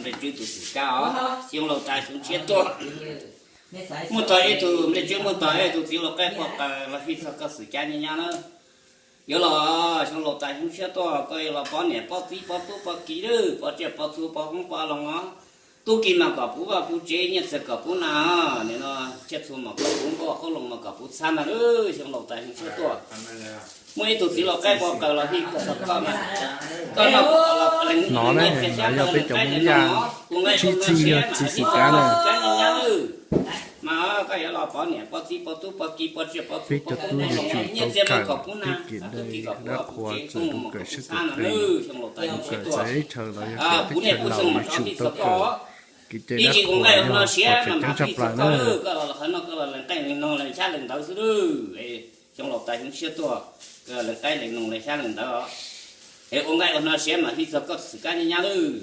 Nplej Tswb tus xwm kab os, xyoo laus tas xyoo tshiab tuaj. Muaj tog ib tug Nplej Tswb, muaj tog ib tug txiv laus qaib poj qaws los hij txog koj xwm kab nyab nyab na. Yuav los xyoo laus tas xyoo tshiab tuaj koj yuav los pov niam pov txiv pov tub pov ki lawm, pov tsiaj pov txhu pov hoob pov loo os. Tub ki mas kom puv vaj puv tsev, nyiaj txiag kom puv na, nim no tsiaj txhu mas kom puv nkoj, qoob loo mas kom puv txhab na lawm, xyoo laus tas xyoo tshiab tuaj. Muaj ib tug txiv laus qaib poj qaws los hij txog koj mas, koj noj leej nyiaj txiag xyab plaws leej qaib leej noog, kuv nqaij ua no siab mas hij txog koj xwm kab nyab nyab lawm. Mas koj yuav los pov niam pov txiv pov tub pov ki pov tsiaj pov txhu pov hoob pov loo, nyiaj txiag mas kom puv na, tub ki kom puv vaj puv tsev, qoob loo mas kom puv txhab na lawm, xyoo laus tas xyoo tshiab tuaj. Puv niam puv xyoo mas rov hij txog koj. Ib ntsis kuv nqaij ua no siab mas mam hij txog koj lawm, koj los qhov no koj los leej qaib leej noog leej xyab leej ntawv xwb lawm. Xyoo laus tas xyoo tshiab tuaj, leej qaib leej noog leej xyab leej ntawv os. Es ua nqaij ua no siab mas hij txog koj xwm kab nyab nyab lawm.